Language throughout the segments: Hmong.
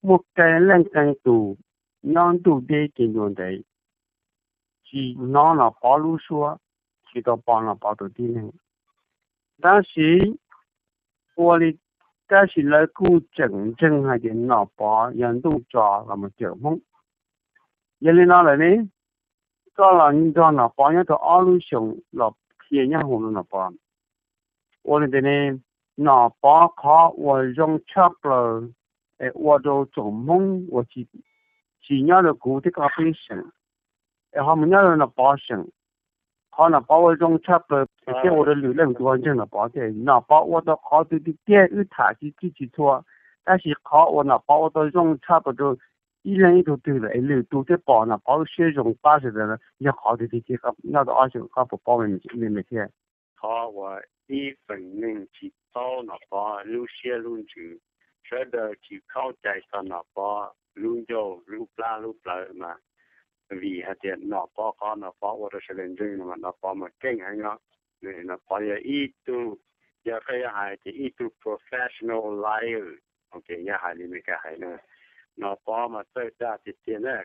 muaj qee leej qee tus nyob ntuj deb kev ncua ntev, tsis hnov Nom Pov lub suab, tsis tau pom Nom Pov tus tib neeg. Tab sis ua li, tab sis lawv kuj tseem ntseeg hais tias Nom Pov yog ntuj tso los mus cawm Hmoob. Yog li no lawm ne, koj los nrog Nom Pov nyob tau ob lub xyoos los qhia nyob hauv no Nom Pov. Ua li ntawd ne, Nom Pov qhov uas zoo tshaj plaws es ua rau tsoom Hmoob uas tsis nyob rau kuv thiab koj peb seem, es ho mus nyob rau Nom Pov seem, qhov Nom Pov ua zoo tshaj plaws es thiaj ua rau lwm leej tus ho ntseeg Nom Pov thiab. Nom Pov ua tau qhov twg tiag tiag wb tham tsis txhij tsis txhua, tab sis qhov uas Nom Pov ua tau zoo tshaj plaws rau ib leeg ib tug twg lawm es lwm tus thiaj pom Nom Pov lub siab zoo pab sawv daws, yog qhov twg tiag tiag? Nyob tau ob xyoos koj puas paub me me thiab? Qhov uas ib feem neeg tsis paub Nom Pov lub siab lub ntsws, sawv daws tsis khaub cai txog Nom Pov lub ncauj lub plab lub plawv mas vim hais tias Nom Pov qhov Nom Pov ua rau sawv daws ntseeg no mas Nom Pov mas keej heev os. Nom Pov yog ib tug, yog koj yuav hais tias ib tug professional liar, yog hais li Meskas hais na, Nom Pov mas txawj dag tiag tiag na.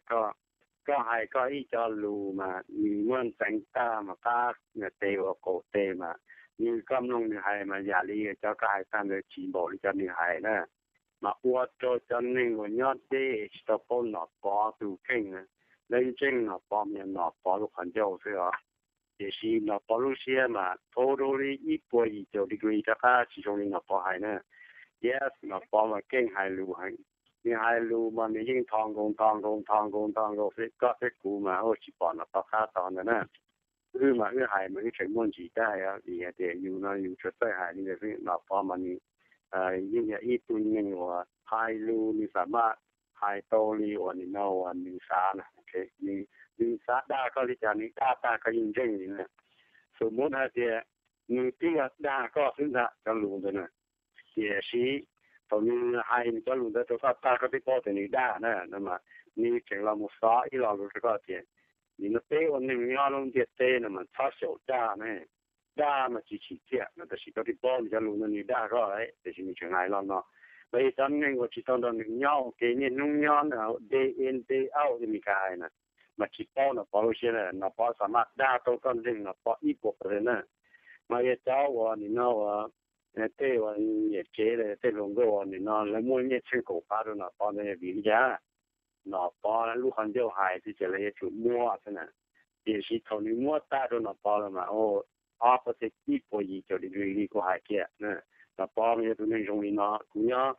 Koj hais koj ib co lus mas nws muab ntxeev tag mas qab tes ua qaum tes mas, nws koj mloog nws hais mas yam li cov koj hais tag ntawd tsis npaum li cov nws hais na. Mas ua rau cov neeg uas nyob deb tsis tau paub Nom Pov tus kheej na, lawv ntseeg Nom Pov mas yog Nom Pov lub qhov ncauj xwb os. Tiam sis Nom Pov lub siab mas totally ib puas yim caum degree rov qab tsis zoo li Nom Pov hais na. Yes, Nom Pov mas keej hais lus heev. Nws hais lus mas nws yeej nthos nkaus nthos nkaus nthos nkaus nthos nkaus xwb, koj thiab kuv mas ua tsis pom Nom Pov qab tog ntawd na. Wb mas wb hais mas wb tseem muaj ntsis dag vim hais tias yus no yus tsuas txawj hais li ntawd xwb. Nom Pov mas nws yeej yog ib tug neeg uas hais lus nws xam maj hais tau li uas nim no uas nws xav na. Nws xav dag koj li cas nws dag tag koj yeej ntseeg li na. Xum mub hais tias nws twb yog dag koj xwb ntag cov lus ntawd na. Tiam sis thaum nws hais nws cov lus ntawd rau koj tag koj twb paub tias nws dag na, no mas nws tseem los mus xov ib lo lus rau koj tias nim no peb ua neeg nyob lub ntiaj teb no mas txhob xyaum dag ne. Dag mas tsis tsim txiaj no, tab sis koj twb paub nws cov lus no nws dag koj lawm tiam sis nws tseem hais lo no. Los yog cov neeg uas tsis tau nrog nws nyob ua ke niaj hnub nyob day in day out li Meskas hais na, mas tsis paub Nom Pov lub siab na. Nom Pov xam maj dag tau koj ntseeg Nom Pov ib puas percent na. Mas yog cov uas nim no uas tej uas niam tsev tej hluas nkauj uas nim no lawv muaj nyiaj tsheej kaum phav rau Nom Pov ntawd yog vim li cas? Nom Pov lub qhov ncauj hais xwb ces lawv yuav tsum muab xwb na. Tiam sis thaum nws muab tag rau Nom Pov lawm mas opposite ib puas yim caum degree li kuv hais kiag. Nom Pov mas yog tus neeg zoo li no, kuv nyob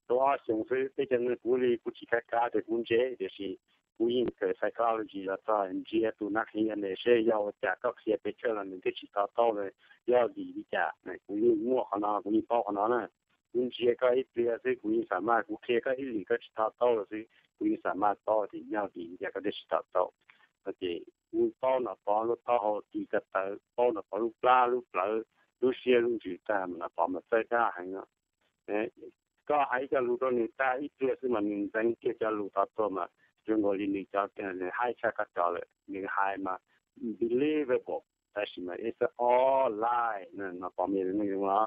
tau ob xyoos xwb, peb cov neeg kuv li kuv tsis kav kav tias kuv ntse, tiam sis kuv yeej kawm psychology los txog ntsia tus nab qhia ntawd seb yog ua cas koj qhia pes tsawg los nws twb tsis to taub lawm, yog vim li cas. Kuv yeej muaj qhov no, kuv yeej paub qhov no na. Kuv ntsia koj ib pliag xwb kuv yeej xam maj, kuv qhia koj ib lwm koj tsis to taub lawm xwb kuv yeej xam maj paub tias yog vim li cas koj thiaj tsis to taub. No ces kuv paub Nom Pov lub taub hau tis ko taw, paub Nom Pov lub plab lub plawv, lub siab lub ntsws tag mas Nom Pov mas txawj dag heev no. Koj hais ib co lus rau nws tag ib pliag xwb mas nws ntxeev kiag cov lus tod tuaj mas zoo nkaus li nws cov, nws haib tshaj koj cov lawm, nws hais mas believable, tab sis mas it's all lie. Nom Pov mas yog tus neeg zoo no.